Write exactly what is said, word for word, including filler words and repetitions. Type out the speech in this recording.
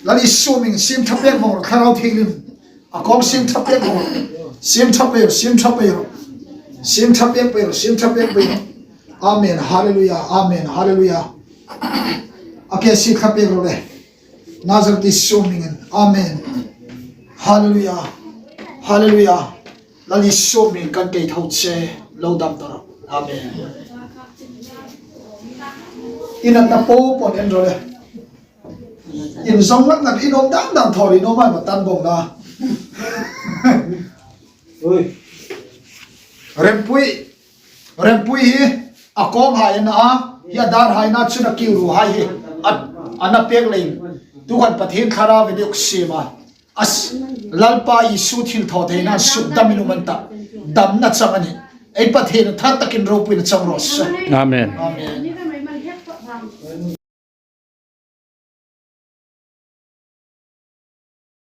Lal Isu hmingin siem ṭha pek vawng rawh, Thlarau Thienghlim. A kawng siem ṭha pek vawng. Siem ṭha pek, siem ṭha pek. Siem ṭha pek pek, siem ṭha pek pek. Amen. Hallelujah. Amen. Hallelujah. A ke siem ṭha pek rawh le. Nazareth Isu hmingin. Amen. Hallelujah. Hallelujah. Lal Isu hmingin kan kei tho che. Lo dam ta rawh. Amen. Inatna po po en rawh le. Inzawng lak lak in um dam dam thaw ri naw ma ma tan bawng la. Ui. Rempui. Rempui hi a kawng hai na a, hi a dar hai na chun a kiu ru hai hi. A, a na pek lei. Tu kan Pathien Thlarau ve duk siem a. As, Lalpa Isu thilthawtheina suk dam in um an ta. Damna chang a nih. Ei Pathien thar takin ropuina chang raw se. Amen. Amen.